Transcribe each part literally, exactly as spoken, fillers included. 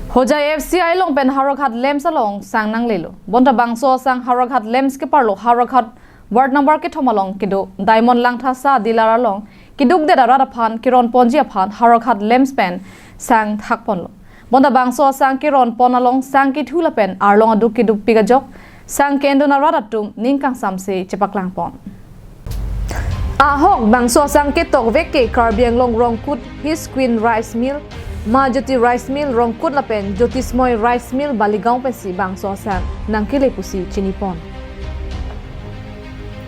Hojai F C I along pen Howraghat Lamps along sang nanglelo. Bonta bangso asang Howraghat Lamps keparlo Howraghat ward number kethom along kedo Diamond Langthasa dealer along keduk det arat aphan keron ponji aphan Howraghat Lamps pen sang thakponlo. Bonta bangso asang keron pon along sang kethu lapen arlong aduk keduk pik ajok sang ke-endun arat atum ning kangsamse chepaklangpon. Ahok bangso asang ketok vek ke Karbi Anglong Rongkut His Queen Rice Mill, Ma Jyoti Rice Mill Rongkut lapen Jyotismoy Rice Mill Baligaon pensi bangso asang nangkele pusi chinipon.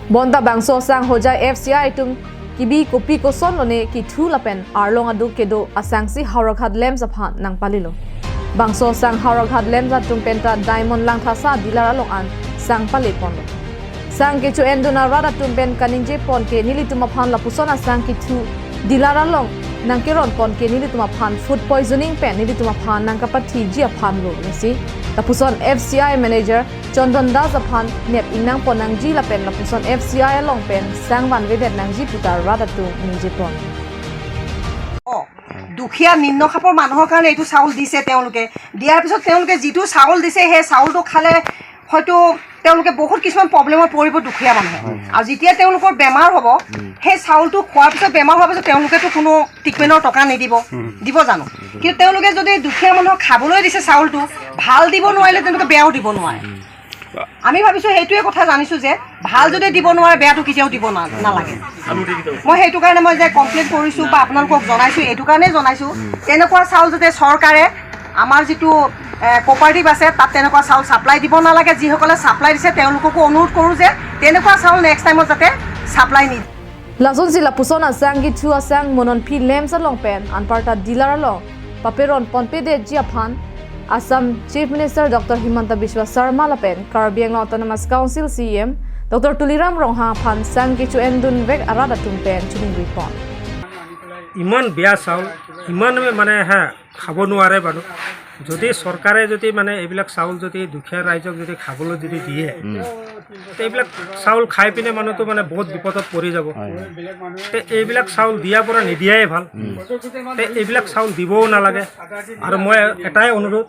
Bonta bangso asang Hojai F C I atum kebi kopi koson lone kethu lapen arlong aduk kedo asangsi Howraghat Lamps aphan nangpalelo. Bangso asang Howraghat Lamps atum penta Diamond Langthasa dealer along an sang paleponlo. Sang kecho-endun arat atum pen kaningjepon ke nelitum aphan lapuson asang kethu dealer along nangkeronpon ke nelitum aphan food poisoning pen nelitum aphan nangkapathiji aphanlo, lasi lapuson F C I manager Chandon Das aphan nep ingnangpon nangji lapen lapuson F C I along pen sang vanvedet nangji puta rat atum ningjepon. অ, দুখীয়া নিম্ন খাপৰ মানুহৰ কাৰণে এইটো চাউল দিছে তেওঁলোকে। দিয়াৰ পিছত তেওঁলোকে যিটো চাউল দিছে, সেই চাউলটো খালে হয়তো তেওঁলোকে বহুত কিছুমান প্ৰব্লেমত পৰিব দুখীয়া মানুহে। আৰু যেতিয়া তেওঁলোকৰ বেমাৰ হ'ব, সেই চাউলটো খোৱাৰ পিছত, বেমাৰ হোৱাৰ পিছত তেওঁলোকেতো কোনো ট্ৰিটমেণ্টৰ টকা নিদিব, দিব জানো? কিন্তু তেওঁলোকে যদি দুখীয়া মানুহক খাবলৈ দিছে চাউলটো, ভাল দিব নোৱাৰিলে তেওঁলোকে বেয়াও দিব নোৱাৰে। আমি ভাবিছো সেইটোৱে কথা জানিছো যে ভাল যদি দিব নোৱাৰে, বেয়াটো কেতিয়াও দিব না- নালাগে। মই সেইটো কাৰণে মই যে কমপ্লেইন কৰিছো বা আপোনালোকক জনাইছো, এইটো কাৰণে জনাইছো, তেনেকুৱা চাউল যাতে চৰকাৰে আমাৰ যিটো কোপাৰেটিভ আছে তাত তেনেকুৱা চাউল ছাপ্লাই দিব নালাগে। যিসকলে ছাপ্লাই দিছে তেওঁলোককো অনুৰোধ কৰো যে তেনেকুৱা চাউল নেক্সট টাইমত যাতে ছাপ্লাই নিদিয়ে। Lasonsi lapuson asang kethu asang Mononphi Lamps along pen anparta dealer along paperon ponpedetji aphan Assam Chief Minister Doctor Himanta Biswa Sarma lapen Karbi Anglong Autonomous Council C E M Doctor Tuliram Ronghang aphan sang kecho-endun vek arat atum pen chiningripon. ইমান বেয়া চাউল, ইমান মানে হা খাব নোৱাৰে মানুহ। যদি চৰকাৰে যদি মানে এইবিলাক চাউল যদি দুখীয়া ৰাইজক যদি খাবলৈ যদি দিয়ে, তে এইবিলাক চাউল খাই পিনে মানুহটো মানে বহুত বিপদত পৰি যাব। তে এইবিলাক চাউল দিয়াৰ পৰা নিদিয়াই ভাল। তে এইবিলাক চাউল দিবও নালাগে। আৰু মই এটাই অনুৰোধ,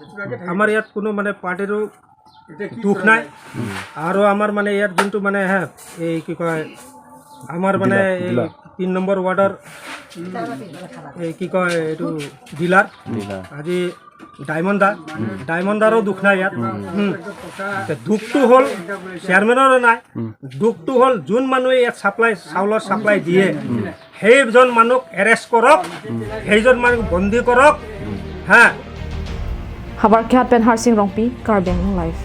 আমাৰ ইয়াত কোনো মানে পাৰ্টিৰো দুখ নাই। আৰু আমাৰ মানে ইয়াত যোনটো মানে হে, এই কি কয়, আমাৰ মানে এই তিন নম্বৰ ৱাৰ্ডৰ এই কি কয় এইটো ডিলাৰ, আজি ডায়মণ্ড দা, ডায়মণ্ড দাৰো দুখ নাই ইয়াত। হুম। তে দুখটো হ'ল চেয়াৰমেনৰো নাই, দুখটো হ'ল যোন মানুহে ইয়াত ছাপ্লাই, চাউলৰ ছাপ্লাই দিয়ে, সেইজন মানুহক এৰেষ্ট কৰক, সেইজন মানুহক বন্দী কৰক। হা। Habarkhat pen Harsing Rongpi, Karbi Anglong Live.